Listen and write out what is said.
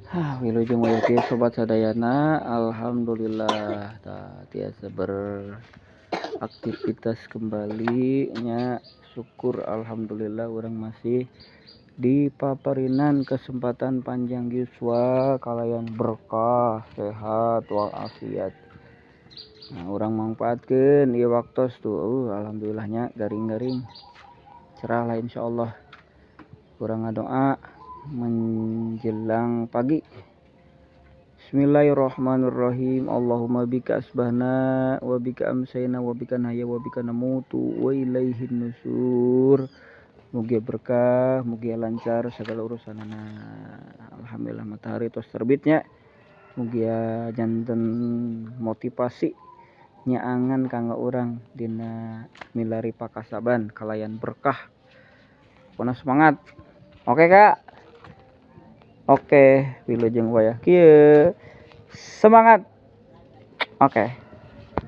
Hah, wilujeng wayah kieu, sobat sadayana. Alhamdulillah, tah tiasa beraktivitas kembali nya. Syukur alhamdulillah urang masih dipaparinan kesempatan panjang yuswa kalayan berkah sehat walafiat. Nah, urang mangfaatkeun ieu waktos tuh. Alhamdulillahnya garing-garing cerah lah, insyaallah. Urang ngadoa menjelang pagi. Bismillahirrahmanirrahim. Allahumma bika asbahna wa bika amsayna wa bika nahya wa bika namutu wa ilaihin nusur. Mugi berkah, mugi lancar segala urusanana. Alhamdulillah, matahari tos terbitnya. Mugi janten motivasi nyaangan kanggo urang dina milari pakasaban kalayan berkah. Pokona semangat. Oke, Kak. Oke, wilujeng wayah kieu. Semangat. Oke.